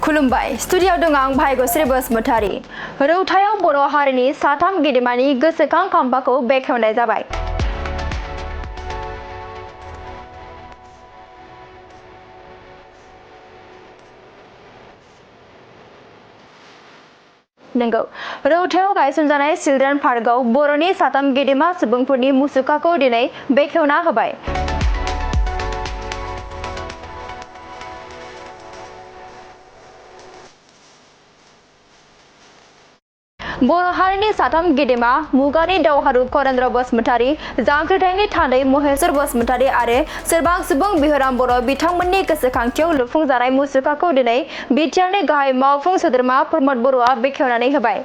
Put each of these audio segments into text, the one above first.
खुलुमबाय स्टुडिय'आव दं आं भाग्यश्री बसुमतारी। रौथायाव बर' हारिनि साथाम गेदेमानि गोसोखां खाम्फाखौ बेखेवनाय जाबाय। नंगौ, रौथायाव गायसनजानाय चिल्ड्रेन पार्कआव बर'नि साथाम गेदेमा सुबुंफोरनि मुसुखाखौ दिनै बेखेवना होबाय। बर' हारिनि साथाम गेदेमा मुगानि दावहारु करेन्द्र बसुमतारी, जांख्रिथायनि थान्दै महेश्वर बसुमतारी आरो सोरबां सुबुं बिहुराम बर' बिथांमोननि गोसोखांथियाव लुफुंजानाय मुसुखाखौ दिनै बिटिआरनि गाहाय मावफुं सोद्रोमा प्रमद बर'आ बेखेवनानै होबाय।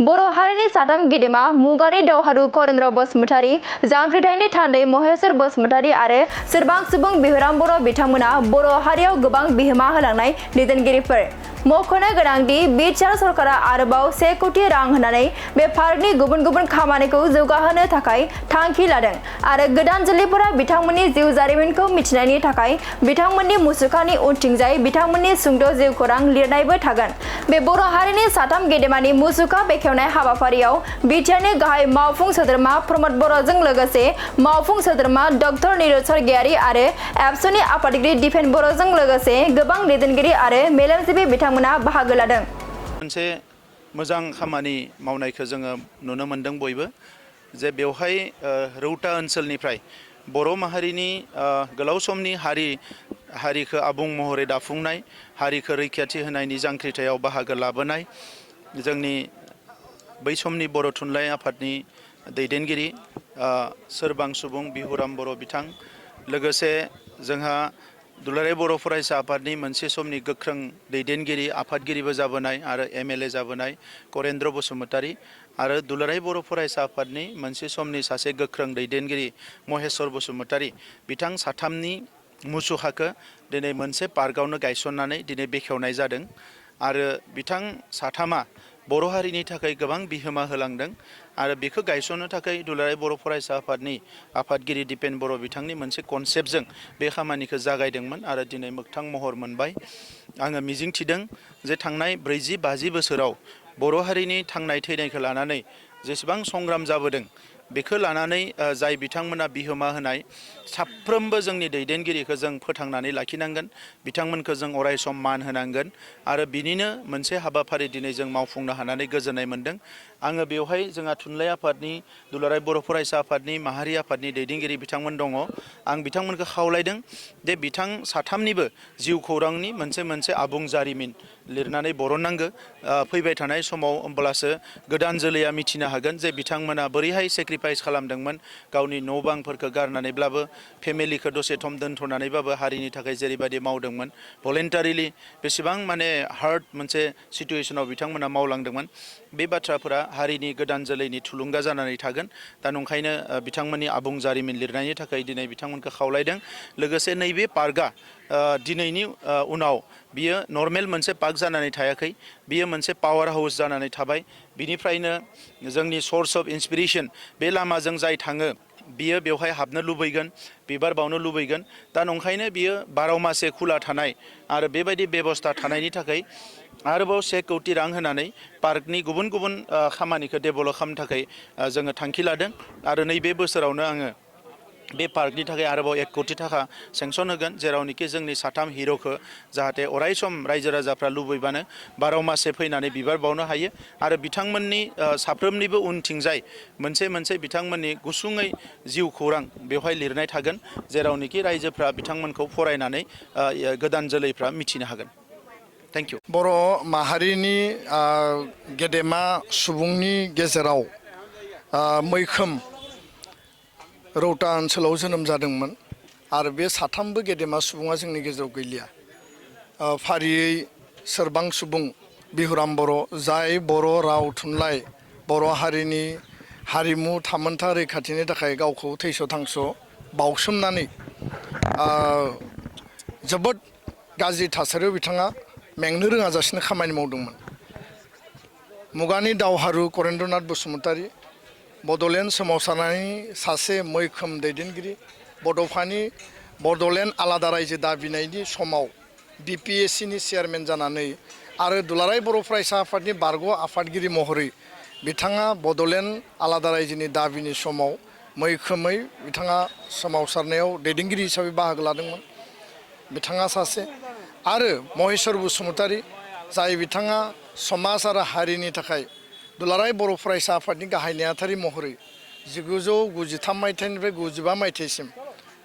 बर' हारिनि साथाम गेदेमा मुगानि दावहारु करेन्द्र बसुमतारी, जांख्रिथायनि थान्दै महेश्वर बसुमतारी आरो सोरबां सुबुं बिहुराम बर' बिथांमोना बर' हारियाव गोबां बिहोमा होलांनाय दैदेनगिरिफोर। मख'नो गोनांदि बिटिआर सरकारा आरोबाव 1 कोटि रां होनानै बे पार्कनि गुबुन गुबुन खामानिखौ जौगाहोनो थाखाय थांखि लादों आरो गोदान जोलैफोरा बिथांमोननि जिउ जारिमिनखौ मिथिनायनि थाखाय बिथांमोननि मुसुखानि उनथिंजाय बिथांमोननि सुंद' जिउखौरां लिरनायबो थागोन। बे बर' हारिनि साथाम गेदेमानि मुसुखा बेखेवनाय हाबाफारियाव बिटिआरनि गाहाय मावफुं सोद्रोमा प्रमद बर'जों लोगोसे मावफुं सोद्रोमा डक्टर निरज स्वर्गियारी आरो एबसुनि आफादगिरि दिपेन बर'जों लोगोसे गोबां दैदेनगिरि आरो मेलेमजिबि बिथांमोना बाहागो लादों। मोनसे मोजां खामानि मावनायखौ जोङो नुनो मोनदों बयबो, जे बेवहाय रौता ओनसोलनिफ्राय बर' माहारिनि गोलाव समनि हारिखौ आबुं महरै दाफुंनाय, हारिखौ रैखाथि होनायनि जांख्रिथायाव बाहागो लाबोनाय जोंनि बै समनि बर' थुनलाइ आफादनि दैदेनगिरि सोरबां सुबुं बिहुराम बर' बिथां, लोगोसे जोंहा दुलाराय बर' फरायसा आफादनि मोनसे समनि गोख्रों दैदेनगिरि आफादगिरिबो जाबोनाय आरो एमएलए जाबोनाय करेन्द्र बसुमतारी आरो दुलाराय बर' फरायसा आफादनि मोनसे समनि सासे गोख्रों दैदेनगिरि महेश्वर बसुमतारी, बिथां साथामनि मुसुखाखौ दिनै मोनसे पार्कआवनो गायसननानै दिनै बेखेवनाय जादों आरो बिथां साथामा बर' हारिनि थाखाय गोबां बिहोमा होलांदों आरो बेखौ गायसननो थाखाय दुलाराय बर' फरायसा आफादनि आफादगिरि दिपेन बर' बिथांनि मोनसे कनसेप्टजों बे खामानिखौ जागायदोंमोन आरो दिनै मोगथां महर मोनबाय। आङो मिजिंथिदों जे थांनाय 40-50 बोसोराव बर' हारिनि थांनाय थैनायखौ लानानै जेसेबां संग्राम जाबोदों बेखौ लानानै जाय बिथांमोना बिहोमा होनाय साफ्रोमबो जोंनि दैदेनगिरिखौ जों फोथांनानै लाखिनांगोन, बिथांमोनखौ जों अरायसम मान होनांगोन आरो बिनिनो मोनसे हाबाफारि दिनै जों मावफुंनो हानानै गोजोननाय मोनदों। आङो बेवहाय जोंहा थुनलाइ आफादनि, दुलाराय बर' फरायसा आफादनि, माहारि आफादनि दैदेनगिरि बिथांमोन दङ। आं बिथांमोनखौ खावलायदों जे बिथां साथामनिबो जिउ खौरांनि मोनसे आबुं जारिमिन लिरनानै बरननांगौ फैबाय थानाय समाव, होमब्लासो गोदान जोलैया मिथिनो हागोन जे बिथांमोना बोरैहाय सेक्रिफाइस खालामदोंमोन, गावनि न' बांफोरखौ गारनानैब्लाबो, फेमिलिखौ दसे सम दोनथ'नानैबाबो हारिनि थाखाय जेरैबायदि मावदोंमोन भलेन्टारिलि, बेसेबां माने हार्ड मोनसे सिटुएसनाव बिथांमोना मावलांदोंमोन। बे बाथ्राफोरा हारिनि गोदान जोलैनि थुलुंगा जानानै थागोन। दा नंखायनो बिथांमोननि आबुं जारिमिन लिरनायनि थाखाय दिनै बिथांमोनखौ खावलायदों। लोगोसे नैबे पार्कआ दिनैनि उनाव बियो नर्मेल मोनसे पार्क जानानै थायाखै, बियो मोनसे पावार हाउस जानानै थाबाय। बिनिफ्रायनो जोंनि सर्स अफ इन्सपिरेसन, बे लामाजों जाय थाङो बियो बेवहाय हाबनो लुबैगोन, बिबार बावनो लुबैगोन। दा नंखायनो बियो 12 मासे खुला थानाय आरो बेबायदि बेबस्था थानायनि थाखाय आरोबाव 1 कोटि रां होनानै पार्कनि गुबुन गुबुन खामानिखौ डेभेलप खालामनो थाखाय जोङो थांखि लादों आरो नैबे बोसोरावनो आङो बे पार्कनि थाखाय आरोबाव 1 कोटि थाखा सेंसन होगोन, जेरावनोखि जोंनि साथाम हिर'खौ जाहाथे अरायसम रायजो राजाफ्रा लुबैबानो 12 मासे फैनानै बिबार बावनो हायो आरो बिथांमोननि साफ्रोमनिबो उनथिंजाय मोनसे बिथांमोननि गुसुङै जिउ खौरां बेवहाय लिरनाय थागोन, जेरावनोखि रायजोफ्रा बिथांमोनखौ फरायनानै गोदान जोलैफ्रा मिथिनो हागोन। Thank you. बर' माहारिनि गेदेमा सुबुंनि गेजेराव मैखोम रौता ओनसोलाव जोनोम जादोंमोन आरो बे साथामबो गेदेमा सुबुङा जोंनि गेजेराव गैलिया। फारियै सोरबां सुबुं बिहुराम बर', जाय बर' राव थुनलाइ, बर' हारिनि हारिमु थामोन्था रैखाथिनि थाखाय गावखौ थैस' थांस' बावसोमनानै जोबोद गाज्रि थासारियाव बिथाङा मेंनो रोङाजासिनो खामानि मावदोंमोन। मुगानि दावहारु करेन्द्रनाथ बसुमतारी बड'लेण्ड सोमावसारनायनि सासे मैखोम दैदेनगिरि बड'फानि बड'लेण्ड आलादा रायजो दाबिनायनि समाव BPSCनि चेयारमेन जानानै आरो दुलाराय बर' फरायसा आफादनि बारग' आफादगिरि महरै बिथाङा बड'लेण्ड आलादा रायजोनि दाबिनि समाव मैखोमै बिथाङा सोमावसारनायाव दैदेनगिरि हिसाबै बाहागो लादोंमोन बिथाङा सासे आरो महेश्वर बसुमतारी जाय बिथाङा समाज आरो हारिनि थाखाय दुलाराय बर' फरायसा आफादनि गाहाय नेहाथारि महरै 1993 मायथाइनिफ्राय 95 मायथाइसिम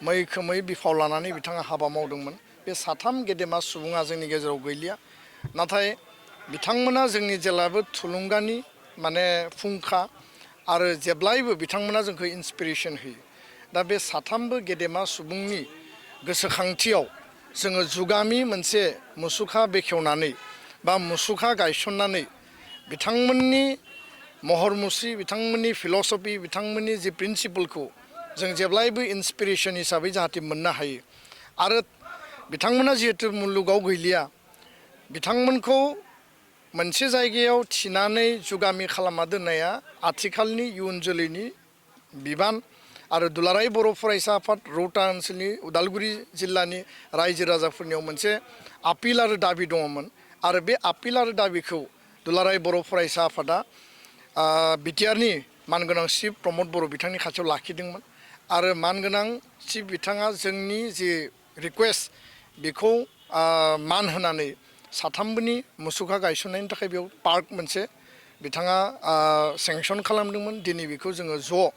मैखोमै बिफाव लानानै बिथाङा हाबा मावदोंमोन बे साथाम गेदेमा सुबुङा जोंनि गेजेराव गैलिया नाथाय बिथांमोना जोंनि जेब्लाबो थुलुंगानि माने फुंखा आरो जेब्लायबो बिथांमोना जोंखौ इन्सपिरेसन होयो दा बे साथामबो गेदेमा सुबुंनि गोसोखांथियाव जोङो जुगामि मोनसे मुसुखा बेखेवनानै बा मुसुखा गायसननानै बिथांमोननि महर मुस्रि बिथांमोननि फिल'सफि बिथांमोननि जि प्रिन्सिपलखौ जों जेब्लायबो इन्सपिरेसन हिसाबै जाहाथे मोननो हायो आरो बिथांमोना जिहेतु मुलुगाव गैलिया बिथांमोनखौ मोनसे जायगायाव थिनानै जुगामि खालामना दोननाया आथिखालनि इयुन जोलैनि बिबान आरो दुलाराय बर' फरायसा आफाद रौता ओनसोलनि उदालगुरि जिल्लानि रायजो राजाफोरनियाव मोनसे आपिल आरो दाबि दङमोन आरो बे आपिल आरो दाबिखौ दुलाराय बर' फरायसा आफादा बिटिआरनि मानगोनां चिफ प्रमद बर' बिथांनि खाथियाव लाखिदोंमोन आरो मानगोनां चिफ बिथाङा जोंनि जि रिकुवेस्ट बेखौ मान होनानै साथामबोनि मुसुखा गायसननायनि थाखाय बेयाव पार्क मोनसे बिथाङा सेंसन खालामदोंमोन दिनै बेखौ जोङो ज'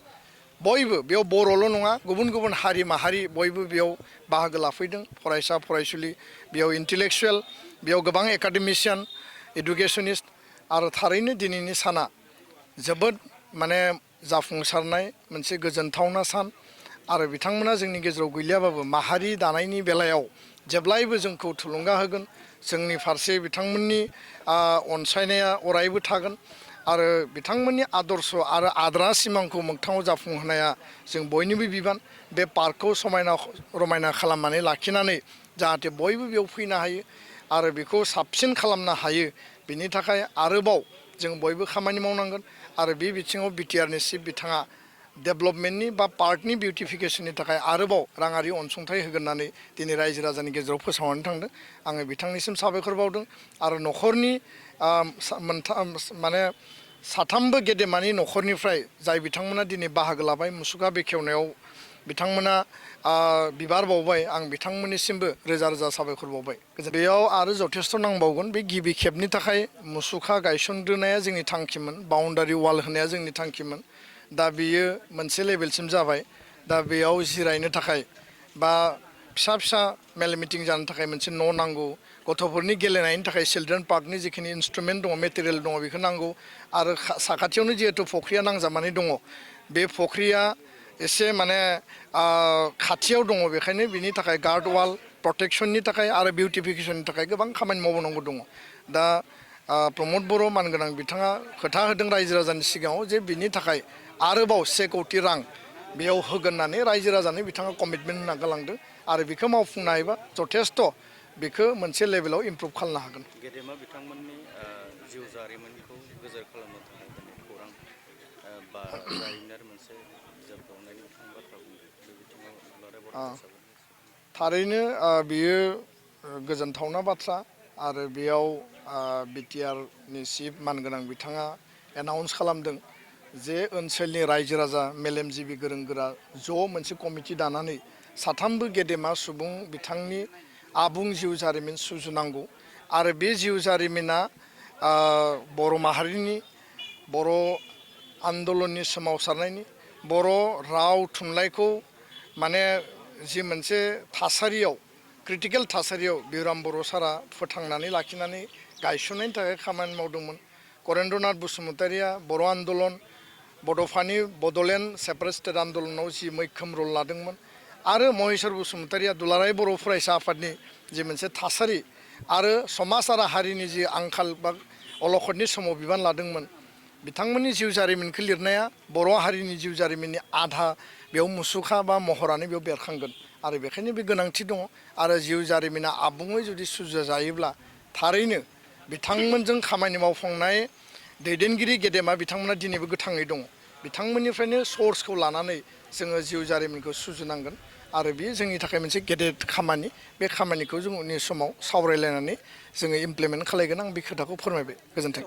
बयबो बेयाव बर'ल' नङा गुबुन गुबुन हारि माहारि बयबो बेयाव बाहागो लाफैदों फरायसा फरायसुलि बेयाव इन्टेलेक्सुवेल बेयाव गोबां एकाडेमिशियान एडुकेसनिस्ट आरो थारैनो दिनैनि साना जोबोद माने जाफुंसारनाय मोनसे गोजोनथावना सान आरो बिथांमोना जोंनि गेजेराव गैलियाबाबो माहारि दानायनि बेलायाव जेब्लायबो जोंखौ थुलुंगा होगोन जोंनि फारसे बिथांमोननि अनसायनाया अरायबो थागोन आरो बिथांमोननि आदर्श आरो आद्रा सिमांखौ मोगथाङाव जाफुंहोनाया जों बयनिबो बिबान बे पार्कखौ समायना रमायना खालामनानै लाखिनानै जाहाथे बयबो बेयाव फैनो हायो आरो बेखौ साबसिन खालामनो हायो बिनि थाखाय आरोबाव जों बयबो खामानि मावनांगोन आरो बे बिथिङाव बिटिआरनि चिफ बिथाङा डेभेलपमेन्टनि बा पार्कनि बिउटिफिकेसननि थाखाय आरोबाव राङारि अनसुंथाइ होगोन होननानै दिनै रायजो राजानि गेजेराव फोसावनानै थांदों आङो बिथांनिसिम साबायखर बावदों आरो न'खरनि माने साथामबो गेदेमानि न'खरनिफ्राय जाय बिथांमोना दिनै बाहागो लाबाय मुसुखा बेखेवनायाव बिथांमोना बिबार बावबाय आं बिथांमोननिसिमबो रोजा रोजा साबायखर बावबाय बेयाव आरो जथेस्थ' नांबावगोन बे गिबि खेबनि थाखाय मुसुखा गायसनग्रोनाया जोंनि थांखिमोन बाउन्डारि वाल होनाया जोंनि थांखिमोन दा बेयो मोनसे लेभेलसिम जाबाय दा बेयाव जिरायनो थाखाय बा फिसा फिसा मेल मिटिं जानो थाखाय मोनसे न' नांगौ गथ'फोरनि गेलेनायनि थाखाय चिलड्रेन पार्कनि जिखिनि इन्सट्रुमेन्ट दङ मेटेरियेल दङ बेखौ नांगौ आरो साखाथियावनो जिहेतु फख्रिया नांजाबनानै दङ बे फख्रिया एसे माने खाथियाव दङ बेखायनो बिनि थाखाय गार्ड वाल प्रटेक्सननि थाखाय आरो बिउटिफिकेसननि थाखाय गोबां खामानि मावनांगौ दङ दा प्रमद बर' मानगोनां बिथाङा खोथा होदों रायजो राजानि सिगाङाव जे बिनि थाखाय आरोबाव 1 कौटि रां बेयाव होगोन होननानै रायजो राजानो बिथाङा कमिटमेन्ट होना गालांदों आरो बेखौ मावफुंनो हायोबा जथेस्थ' बेखौ मोनसे लेभेलाव इमप्रुभ खालामनो हागोन गेदेमा बिथांमोननि जिउ जारिमिनखौ गोजोर खालामनो थाखाय दिनै खौरां बा जारिमिनारि मोनसे बिजाबबावनायनि बाथ्रा बुंदों बे बिथिङाव दुलाराय बर' हिसाबै थारैनो बियो गोजोनथावना बाथ्रा आरो बेयाव बिटिआरनि चिफ मानगोनां बिथाङा एनाउन्स खालामदों जे ओनसोलनि रायजो राजा मेलेमजिबि गोरों गोरा ज' मोनसे कमिटि दानानै साथामबो गेदेमा सुबुं बिथांनि आबुं जिउ जारिमिन सुजुनांगौ आरो बे जिउ जारिमिना बर' माहारिनि बर' आन्दलननि सोमावसारनायनि बर' राव थुनलाइखौ माने जि मोनसे थासारियाव क्रिटिकेल थासारियाव बिराम बर' सारा फोथांनानै लाखिनानै गायसननायनि थाखाय खामानि मावदोंमोन करेन्द्रनाथ बसुमतारीया बर' आन्दलन बड'फानि बड'लेण्ड सेपारेट स्टेट आन्दलनाव जि मैखोम रल लादोंमोन आरो महेश्वर बसुमतारीया दुलाराय बर' फरायसा आफादनि जि मोनसे थासारि आरो समाज आरो हारिनि जि आंखाल बा अलखदनि समाव बिबान लादोंमोन बिथांमोननि जिउ जारिमिनखौ लिरनाया बर' हारिनि जिउ जारिमिननि आधा बेयाव मुसुखा बा महरानो बेयाव बेरखांगोन आरो बेखायनो बे गोनांथि दङ आरो जिउ जारिमिना आबुङै जुदि सुजुजायोब्ला थारैनो बिथांमोनजों खामानि मावफुंनाय दैदेनगिरि गेदेमा बिथांमोना दिनैबो गोथाङै दङ बिथांमोननिफ्रायनो सर्सखौ लानानै जोङो जिउ जारिमिनखौ सुजुनांगोन आरो बेयो जोंनि थाखाय मोनसे गेदेर खामानि बे खामानिखौ जों उननि समाव सावरायलायनानै जोङो इमप्लिमेन्ट खालायगोन आं बे खोथाखौ फोरमायबाय गोजोन्थों